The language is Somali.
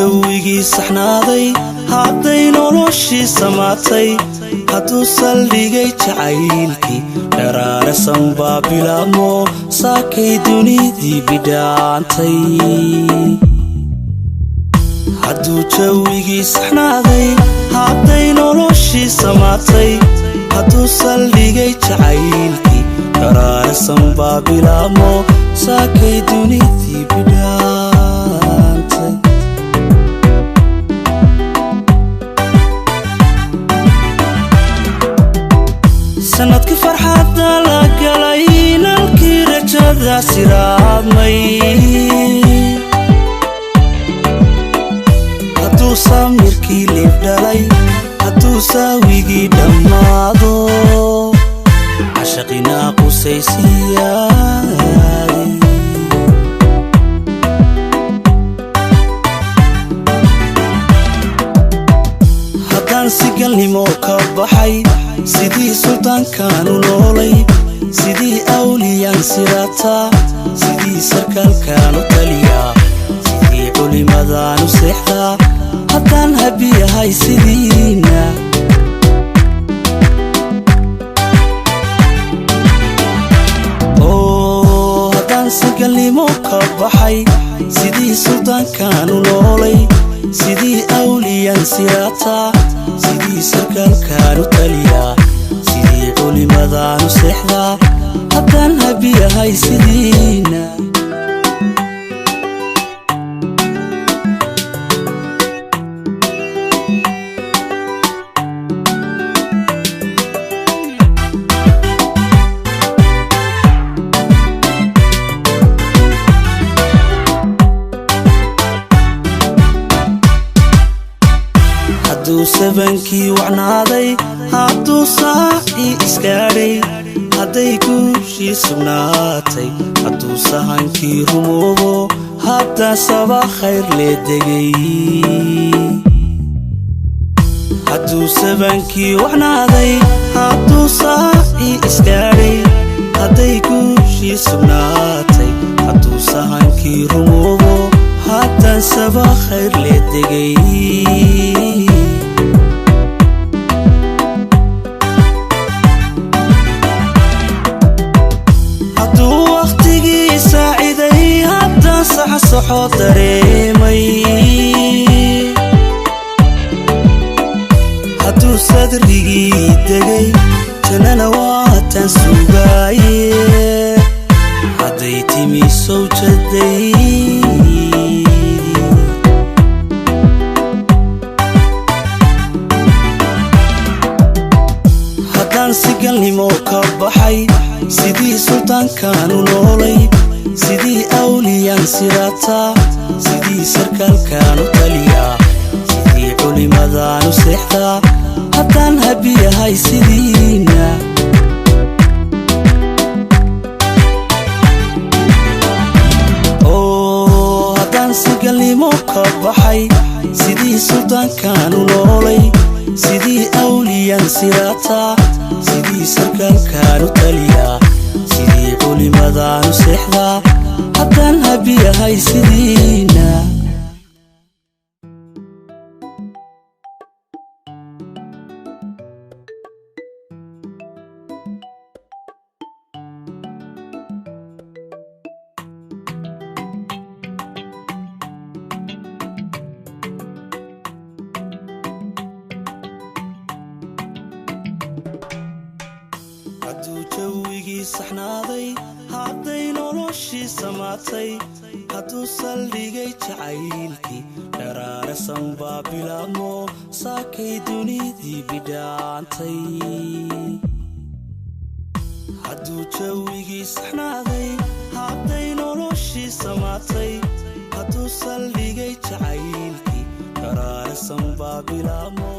Jawigii saxnaaday, hadday noloshii samaatay, hadduu saldhigay jacaylkii, dharaarasan baa bilaabmo, saakay dunidii bidhaantay. Hadduu jawigii saxnaaday, hadday noloshii samaatay, hadduu saldhigay jacaylkii, dharaarasan baa bilaabmo, saakay dunidii bidhaantay. Sanadkii farxadda la galay, nalkii rajada siraadmay, hadduu samirkii liibdhalay, hadduu saawigii dhammaado, cashaqinaa qusaysiyaadi. Haddaan si galnimo ka baxay, sidii suldaankaanu noolay, sidii awliyaan siraataa, sidii sarkaalkaanu taliyaa, sidii culimadaanu seexdaa, haddaan habiyahay sidiina. Oo haddaan sigalnimo ka baxay, sidii suldaankaanu noolay, sidii awliyaan siraataa, sidii sarkaalkaanu taliyaa, sidii culimadaanu seexdaa, haddaan habiyahay sidiina. Hadduu sabankii wacnaaday, hadduu saacii iskaadhay, hadday guushii sugnaatay, hadduu sahankii rumoobo, hadda saba khayr lee degay. Hadduu sabankii wacnaaday, hadduu saacii iskaadhay, hadday guushii sugnaatay, hadduu sahankii rumoobo, haddan saba khayr lee degay. Hadduu wakhtigii saaciday, haddaan saxsaxo dareemay, hadduu sadrigii degay, jannana waatan sugaaye, hadday timi sawjadaydii. Haddaan si galnimo ka baxay, sidii suldaankaanu noolay, sidii awliyaan siraataa, sidii sarkaalkaanu taliyaa, sidii culimadaanu seexdaa, haddaan habiyahay sidiina. Oo haddaan sigalnimo ka baxay, sidii suldaankaanu noolay, sidii awliyaan siraataa, sidii sarkaalkaanu taliyaa, sidii culimadaanu seexdaa, haddaan habiyahay sidiina. Hadduu jawigii saxnaaday, hadday noloshii samaatay, hadduu saldhigay jacaylkii, dharaarasan baa bilaabmo, saakay dunidii bidhaantay. Hadduu jawigii saxnaaday, hadday noloshii samaatay, hadduu saldhigay jacaylkii, dharaarasan baa bilaabmo.